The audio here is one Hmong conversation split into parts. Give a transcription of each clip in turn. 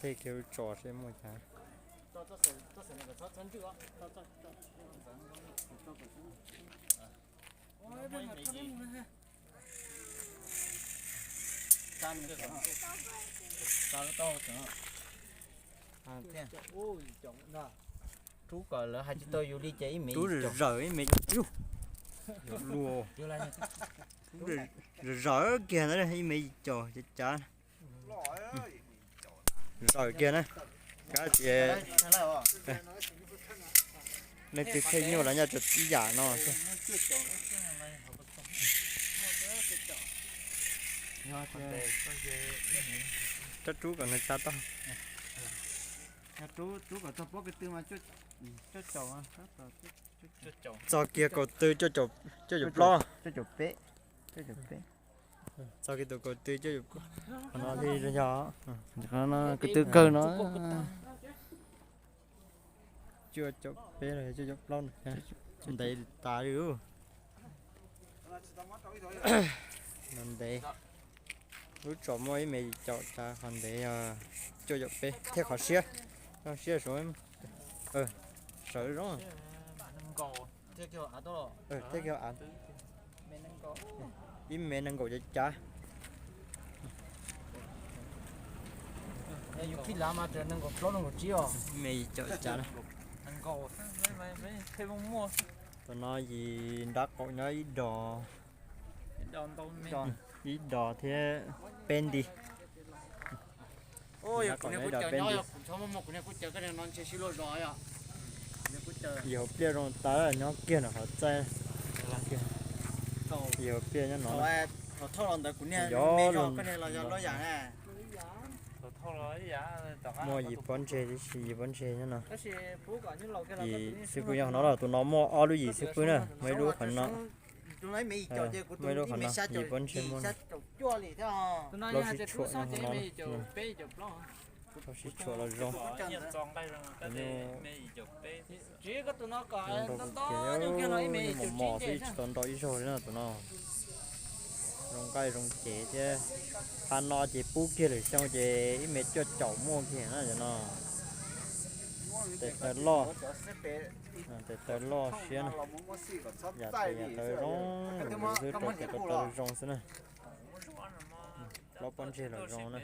Tej kiag lub tso seb muaj cas. Rub kom lawv hais tsis tau yus li ces ib me, rub zawm ib me, zawm kiag ntawd ib me yim caum cav cav. Zawm kiag na, kab ces leej twg thej nyuaj los nyob rau ib yam no xwb. Rab rub kom nws tsa tau. Txog kiag kaum tw, cuaj caum plaub. Txog kiag tus kaum tw cuaj caum plaub no li yog. Kaum tw kawg no. Cuaj caum peb los cuaj caum plaub no. Ntev tas li. No ntev. Lub tso muaj ib me yim caum tas, qhov ntev yog cuaj caum peb thiab qhov siab. Qhov siab sawv zoo. Thiab kiag av, ib me nees nkaum cav cav. Ib me yim caum cav na. Tus no yim nrab qaum nyob ib dos, ib dos thiab peb nti. Yim hauv pliaj zoo tas, nyob kiag no qhov txaij. Yim hauv pliaj nyob no. Yog muaj yim pob ntseg tib si, yim pob ntseg nyob no. Yim xwb pwg nyob qhov no los, tus no muaj ob lub yim xwb pwg na, muaj ib lub qhov no. Muaj ib lub qhov no, yim pob ntseg muaj plaub sib tshuam nyob qhov no. Plaub sib tshuam los zoo. Zoo nrau kiag, mos mos xwb tsis tau nrau ib zaug li no tus no. Zoo nqaij zoo cev thiab. Qhov no ces pub kiag lwm xyoo ces ib me cuaj caum muaj kiag na cov no. Tes taw loj, tes taw loj siab na. Yam tes yam taw zoo, xwb rau tes taw zoo xwb na. Plaub pob ntseg los zoo na.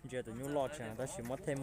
Ntsia tus nyuj loj tseem tab sis muab thej